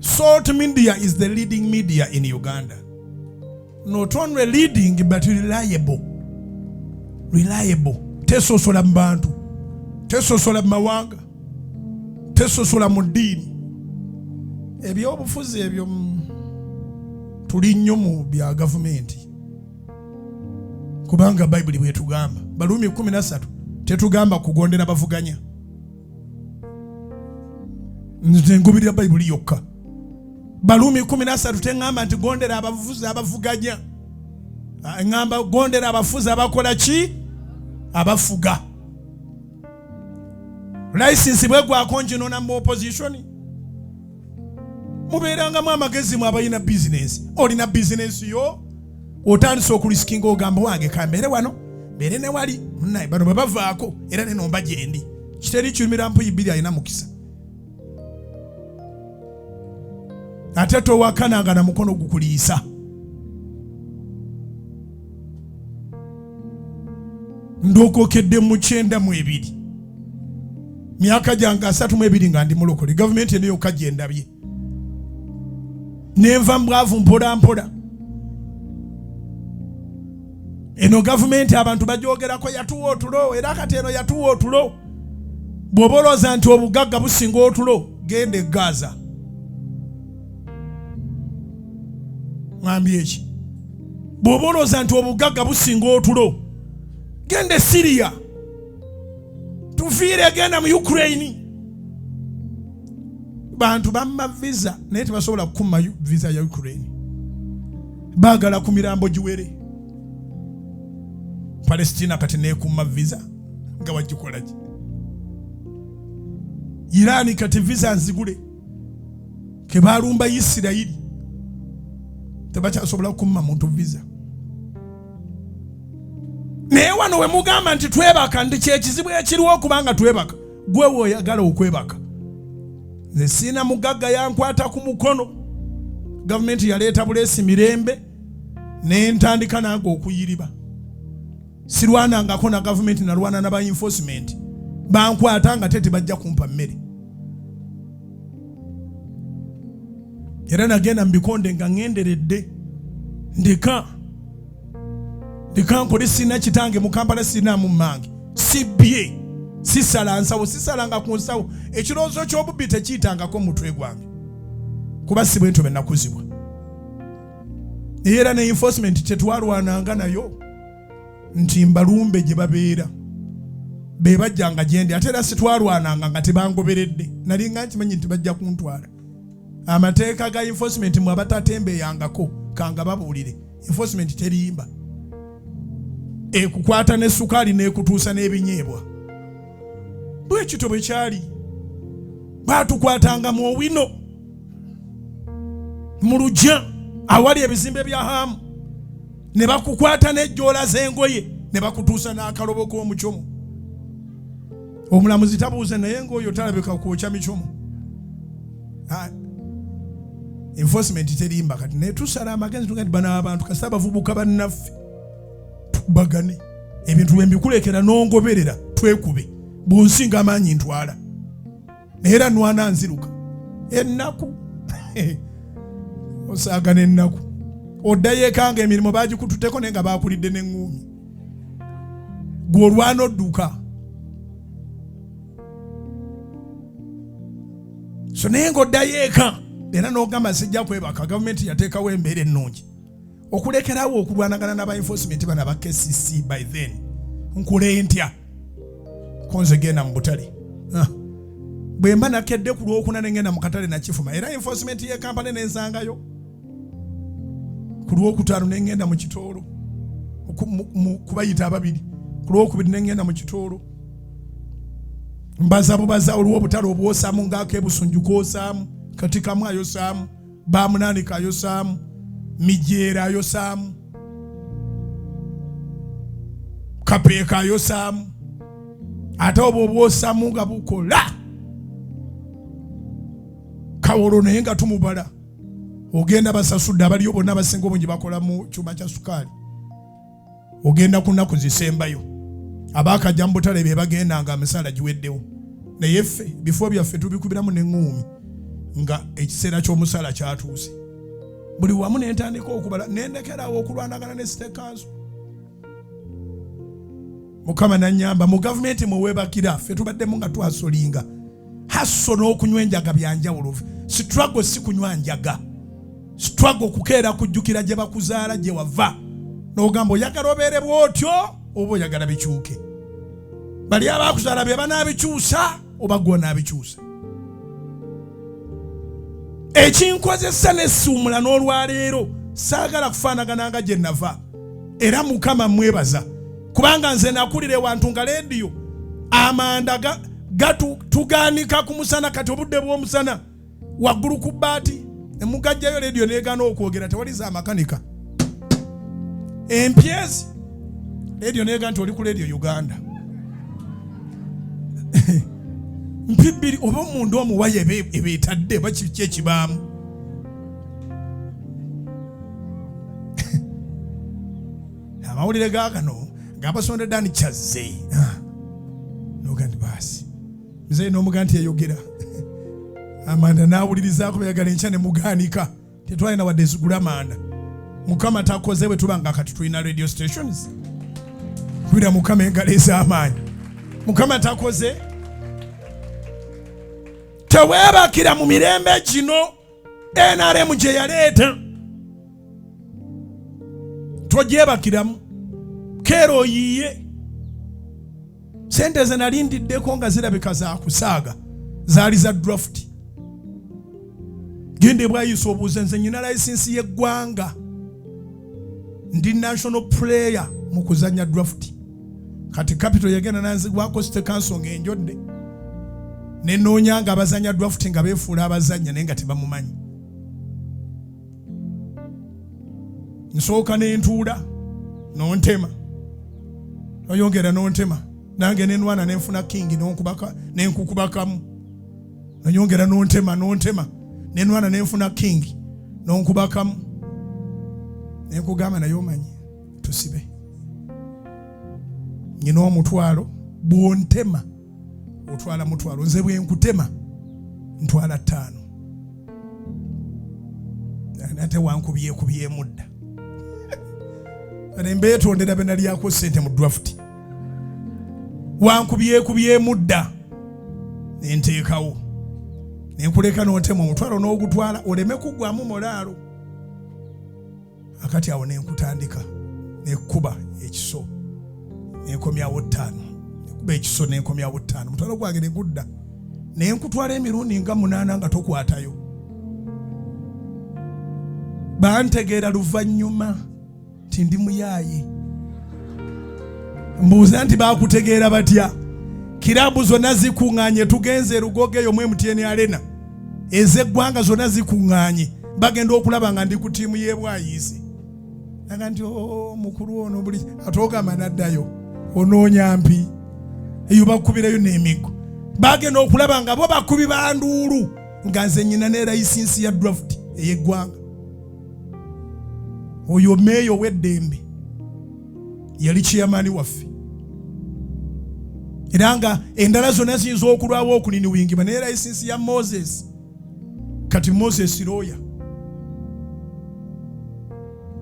Salt Media is the leading media in Uganda. Not only leading but reliable. Reliable. Tesosola mu bantu. Tesosola mu mawanga. Tesosola mu ddiini. Ebyobufuzi ebyo tuli nnyo mu bya gavumenti. Kubanga Bayibuli bwetugamba. Baruumi 13 tetugamba kugondera bavuganya. Nze ngubirira Bayibuli yokka. Baruumi 13 teŋŋamba nti gondera abavuzi abavuganya. Ŋŋamba gondera abafuzi abakola ki? Abafuga. Layisinsi bwegwako nginona mu opposition. Mubeerangamu amagezi mwe abalina bizinensi. Olina bizinensi yo otandise okulisikinga ogamba wange kambeere wano mbeere ne wali munaye bano bwe bavaako era nenomba gyendi. Kiteri kirumira mpuyi bbiri alina mukisa. Ate towakananga na mukono gukuliisa. Ndokokedde mu 92 myaka gyange 32 nga ndi mulokole. Gavumenti eno yokka gye ndabye. Nenva mbwavu mpola mpola. Eno gavumenti abantu bagyogerako yatuwa otulo, era kati eno yatuwa otulo. Bw'oba olowooza nti obugagga businga otulo, genda e Gaza. Ngambye eki? Bw'oba olowooza nti obugagga businga otulo, genda e Syria. Tuviire genda mu Ukraine. Bantu bamma visa naye tebasobola kukumma visa ya Ukraine. Baagala ku mirambo giwere. Palestina kati neekumma visa nga wagikola ki? Iran kati visa nzigule. Ke balumba Isirayiri tebakyasobola kukumma muntu visa. Naye wano we mugamba nti twebaka, nti kyekizibu ekiriwo okubanga twebaka. Gwe woyagala okwebaka. Nze siina mugagga yankwata ku mukono. Gavumenti yaleeta buleesi mirembe ne ntandika nange okuyiriba. Sirwanangako na gavumenti, nalwana na ba enforcement. Bankwata nga tete bajja kumpa mmere. Era nagenda mu bikonde nga ŋŋenderedde. Ndeka. Ndeka nkole, sirina kitange mu Kampala, sirinaamu mmange. Sibbye, sisala nsawo, sisalanga ku nsawo. Ekirowoozo ky'obubbi tekiyitangako mu mutwe gwange, kuba si bwe ntyo bwe nakuzibwa. Naye era ne enforcement tetwalwananga nayo nti mbalumbe gye babeera, be bajjanga gye ndi. Ate era sitwalwananga nga tebangoberedde, nalinga nkimanyi nti bajja kuntwala. Amateeka ga enforcement mwe abatatembeyangako kanga babuulire, enforcement terimba, ekukwata ne sukaali n'ekutuusa n'ebinyeebwa. Bwe kityo bwe kyali, baatukwatanga mu owino mu lugya awali ebizimbe bya Haamu, ne bakukwata n'ejjoola z'engoye ne bakutuusa n'akalobo k'omucomo. Omulamuzi tabuuza naye ng'oyo talabika kwokya micomo. Enforcement terimba. Kati naye tusala amagezi tuga nti bano abantu kasita abavubuka bannaffe tukubagane ebintu bwe mbikulekera n'ongoberera twekube, bw'onsinga amaanyi ntwala, naye era nwana nziruka ennaku osaaga n'ennaku oddayo eka nga emirimu bagikututteko naye nga bakulidde n'eŋŋuumi, gwe olwana odduka. So naye ng'oddayo eka era n'ogamba sijja kwebaka. Gavumenti yateekawo embeera ennungi okulekerawo okulwanagana n'aba enforcement bano aba KCC. By then nkule ntya konze genda mu butale. Bwe mba nakedde ku lwokuna ne ngenda mu katale nakifuma, era enforcement y'e Kampala nensangayo ku lwokutaano ne ngenda mu kitoolo kubayita ababiri, ku lwokubiri ne ngenda mu kitoolo mbaza bubaza olw'obutale obwosaamu ng'akebusunju kwosaamu, kati kamu ayosaamu, bamunaanika ayosaamu, mijeera ayosaamu, kapeeka ayosaamu, ate obwo obwosaamu nga bukola kawolo naye nga tumubala. Ogenda basasudde abaliyo bonna abasinga obungi bakola mu kyuma kya sukaali. Ogenda ku nnaku zisembayo abaakajja mu butale be bagenda nga emisaala giweddewo, naye ffe bifo byaffe tubikubiramu n'eŋŋuumi. Nga ekiseera ky'omusaala kyatuuse, buli wamu nentandika okubala, nendekerawo okulwanagana ne City Council. Mukama nanyamba mu gavumenti mwewebakira, ffe tubaddemu nga twasolinga hasso n'okunywa enjaga byanjawulo. Struggle si kunywa njaga, struggle kukeera kujjukira gye bakuzaala, gye wava, n'ogamba oyagala obeere bw'otyo oba oyagala bikyuke. Bali abakuzaala be banaabikyusa oba gwe onaabikyusa? Ekinkozesa nesiwumula n'olwaleero, saagala kufaanagana nga gye nava. Era Mukama mwebaza kubanga nze nakulira ewantu nga leediyo amanda gatuganika ku musana. Kati obudde bw'omusana waggulu ku bbaati nemugajjayo, leediyo negaana okwogera, tewali za makanika empyezi. Leediyo nega nti oli ku Leediyo Uganda mpi bbiri oba omunda omuwaya ebeetadde oba kiki ekibaamu. Amawulire ga kano ng'abasonda Dani Kyazze noga nti baasi nze n'omuga nti eyogera amanda n'awulirizaako beyagala enkya ne mugaanika, tetwalina wadde ezigula manda. Mukama takoze bwe tuba nga kati tulina radio stations? Kubira Mukama engalo ez'amaanyi. Mukama takoze? Teweebakira mu mirembe gino NRM gye yaleeta, togyebakiramu. Keera oyiiye sente ze nalindiddeko nga zirabika zakusaaga, zaali za draft. Genda ebwayisa obuuze, nze nyina layisinsi y'eggwanga, ndi national player mu kuzanya draft. Kati capital yagenda nanzigwako City Council ng'enjodde, nenoonya nga abazanya draft nga beefuula abazanya naye nga tebamumanyi. Nsooka nentuula, nontema, noyongera nontema, nange nenwana nenfuna king, nenkukubakamu, noyongera nontema, nontema, nenwana nenfuna king, nonkubakamu, nenkugamba naye omanyi tusibe nyina omutwalo, bwontema otwala mutwalo, nze bwenkutema ntwala 5, ate wankubyekubyemu dda. Nembeetondera be nalyako sente mu draft, wankubyekubyemu dda, nenteekawo nenkuleka nontema omutwalo n'ogutwala oleme kuggwamu molaalo. Akati awo nenkutandika nekuba ekiso nenkomyawo 5, nekuba ekiso nenkomyawo 5, omutwalo gwange negudda, nenkutwala emirundi nga 8 nga tokwatayo. Bantegeera luvannyuma nti ndi muyaaye. Mbuuza nti bakutegeera batya? Kirabu zonna zikuŋŋaanye, tugenze erugogo eyo mu MTN Arena, ez'eggwanga zonna zikuŋŋaanye, bagenda okulaba nga ndi ku ttiimu y'ebwayiise. Naga nti oh, mukulu ono buli ate ogamba naddayo onoonya mpi eyo, bakubirayo n'emiggo. Bagenda okulaba nga bo bakubi banduulu nga nze nyina ne layisinsi ya draft ey'eggwanga. Oyo meeyo ow'eddembe yali chairman waffe, era nga endala zonna ziyinza okulwawo okuniniwingibwa, naye layisinsi ya Moses, kati Moses lawyer,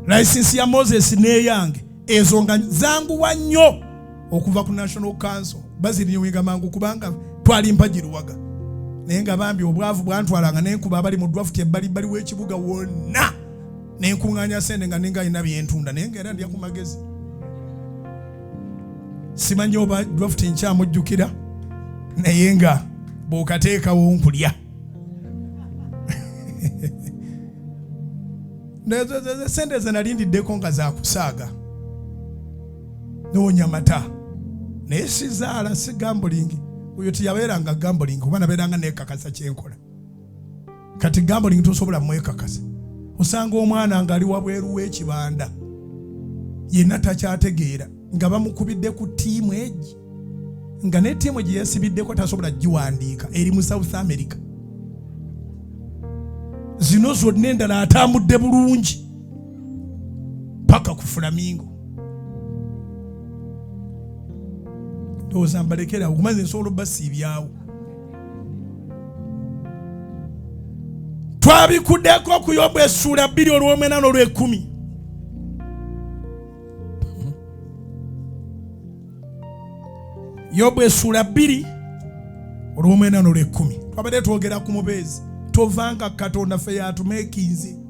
layisinsi ya Moses n'eyange ezo nga zanguwa nnyo okuva ku National Council, bazirinywinga mangu kubanga twali mpagiruwaga. Naye nga bambi obwavu bwantwalanga nenkuba abali mu draft ebbalibbali w'ekibuga wonna, nenkuŋŋaanya sente nga ninga alina byentunda, naye nga era ndya ku magezi. Simanyi oba draft nkyamujjukira, naye nga bw'okateekawo nkulya. Sente ze nalindiddeko nga zakusaaga, noonya mata, naye sizaala, si gambling. Oyo tiyabeeranga gambling, kuba nabeeranga nekakasa kyenkola. Kati gambling tosobola mwekakasa. Osanga omwana ng'ali wabweru w'ekibanda yenna takyategeera, nga bamukubidde ku ttiimu egi, nga ne ttiimu gye yasibiddeko tasobola giwandiika, eri mu South America. Zino zonna endala atambudde bulungi paka ku Flamingo. Ndowooza mbalekerawo kumaze nsobola obbasiibyawo. Twabikuddeko ku Yobu essuula 2 olw'omwena n'olw'ekumi. Yobu essuula 2 olw'omwena n'olw'ekumi. Twabadde twogera ku mubeezi. Tovanga Katonda ffe yatumeekinze.